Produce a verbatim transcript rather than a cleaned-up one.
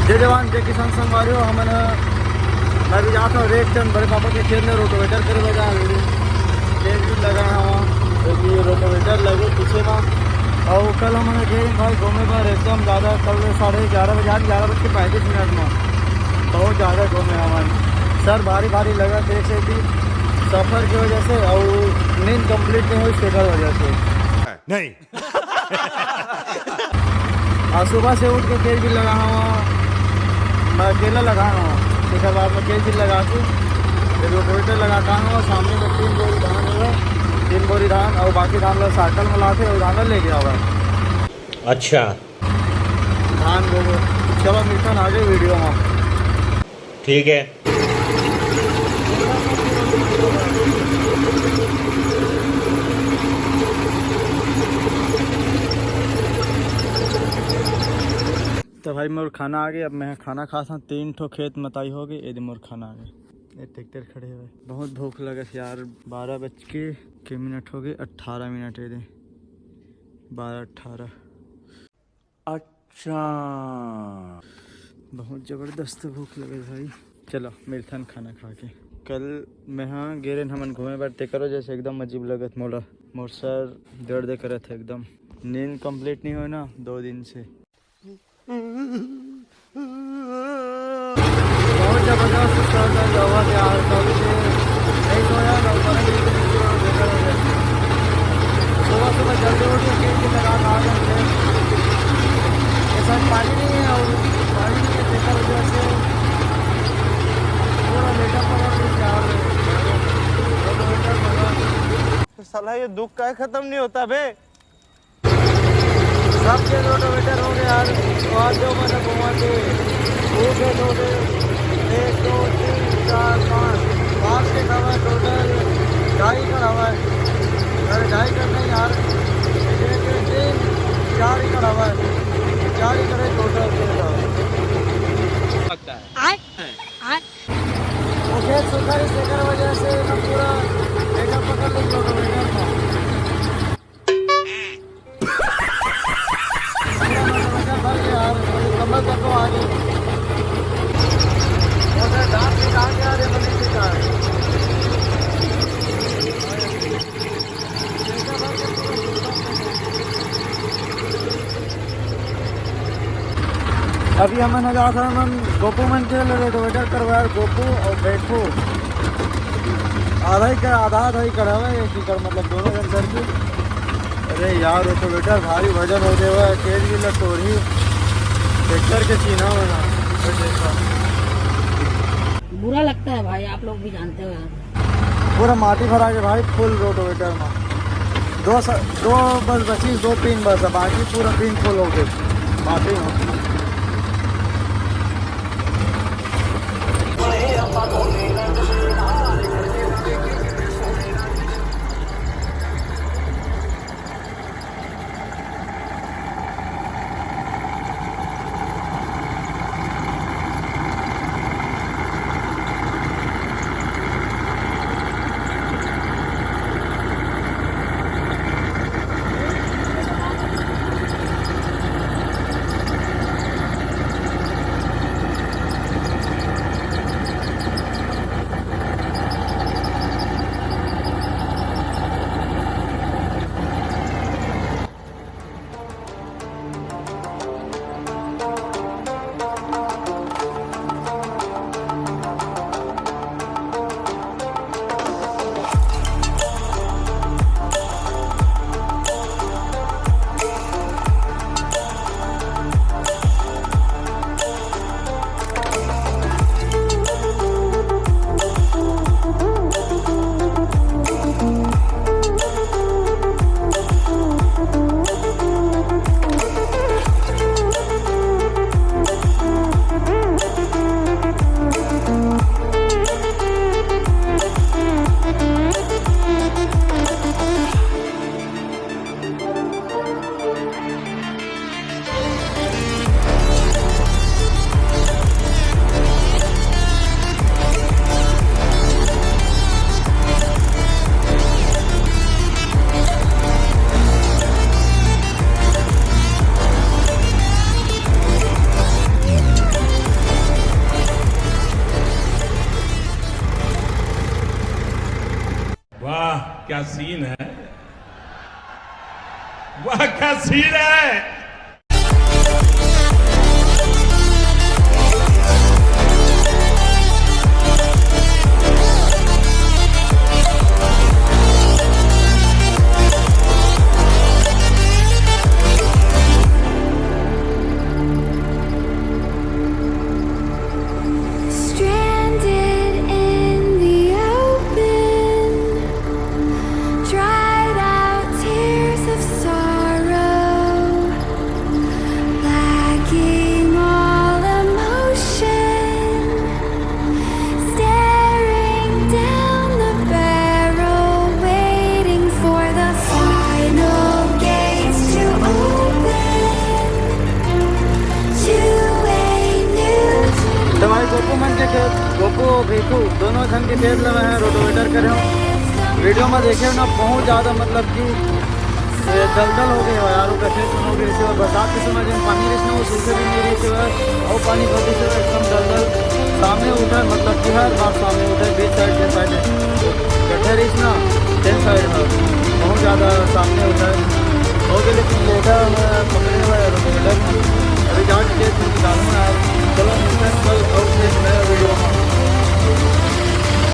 जय जवान, जय किसान संगवारी हो। हमन ह, मैं भी जात हूँ रेत चंद बड़े पापा के खेत में रोटोवेटर करे बर जाए। तेल भी लगा है वहाँ, क्योंकि रोटोवेटर लगे पीछे में। और कल हमन गए भाई घूमे बर एकदम ज़्यादा, कल साढ़े ग्यारह बजे, आज ग्यारह बज के पैंतीस मिनट में बहुत ज़्यादा घूमे हमन। सर भारी भारी लगा, देख से भी सफ़र की वजह से और नींद कंप्लीट नहीं हुई, तेकर वजह से। नहीं। और सुबह से उठ के तेल भी लगा हुआ, मैं अकेला लगा हुआ। एक बाद में तेल भी लगा के फिर रोटोवेटर लगा टांग हुआ। सामने में तीन बोरी धान हुआ, तीन बोरी धान और बाकी धान ला साइकिल में लाके और धान ला ले गया हुआ। अच्छा। धान बोबो। चलो मिलते हैं आगे वीडियो में। ठीक है। तो भाई मोर खाना आ गए। अब मैं खाना खात हूँ। तीन ठो खेत मताई हो गए, ये दे मोर खाना आ गए। ये ट्रैक्टर खड़े हुए, बहुत भूख लगे यार। बारह बज के के मिनट हो गए, अट्ठारह मिनट, ये दे बारह अट्ठारह। अच्छा। बहुत जबरदस्त भूख लगे भाई। चलो मिलथन खाना खा के। कल मैं हाँ गेरेन हमन घूमे बर, तेकर वजह से एकदम अजीब लगत मोला। मोर सर दर्द करत है एकदम, नींद कंप्लीट नहीं होए ना दो दिन से। बहुत जबरदस्त सर दर्द हुआ था यार, कभी से नहीं सोया ना, ऊपर से नीचे नीचे और बेकार हो गया। सुबह सुबह जल्दी उठ के खिड़की लगा के आ गए थे। ऐसा पानी नहीं है और पानी नहीं है, बेकार हो गया से पूरा लेटा पड़ा हूँ यार। तो साला ये दुख का खत्म नहीं होता बे। सबके रोटोवेटर हो गए यार। तो आज जो मतलब घुमा के दो से दो से एक, दो, तीन, चार, पाँच, पाँच के हवा टोटल ढाई का हवा है। अरे ढाई का नहीं यार, एक, एक, तीन, चार एकड़ हवा है, चार एकड़ है टोटल के हवा। लगता है। आय, आय। वो खेत सूखा है, इसी वजह से हम पूरा बेटा पकड़ लेंगे रोटोवेटर का। अभी हमन ह जात हन, हमन गोपू मन के ले रोटोवेटर करवाए, गोपू और बैठू। आधा ही कर, आधा आधा ही करावे, एक एकड़ मतलब दोनों जन करके। अरे यार, रोटोवेटर भारी वजन हो गया है, तेल भी लटोरी, ट्रैक्टर के चीन्हा बना। बुरा लगता है भाई, आप लोग भी जानते हो यार। पूरा माटी भरा के भाई, फुल रोटोवेटर में। दो स-, दो बस बची, दो पिन बस, बाकी पूरा पिन फुल हो गए माटी में। क्या सीन है, वाह क्या सीन है। Stranded in the open, dried out tears of sorrow, lacking all emotion, staring down the barrel, waiting for the final gates to open to a new तो भाई, गोपू मन के खेत, गोपू और भीखू दोनों झन के खेत ल मैं रोटोवेटर करे हूँ। वीडियो में देखे ना, बहुत ज़्यादा मतलब कि ये दलदल हो गए हो यार, ओकर खेत में हो गए। इसी बार बरसात के समय जब पानी रहिस ना, वो सूखे भी नहीं रहिस, वो पानी भर गइस, एकदम दलदल। सामने उठा है, मतलब कि हर बार सामने उठा है, बीच साइड के साइड गड्ढा रहिस ना, तेन साइड है, बहुत ज़्यादा सामने उठा है। हो गए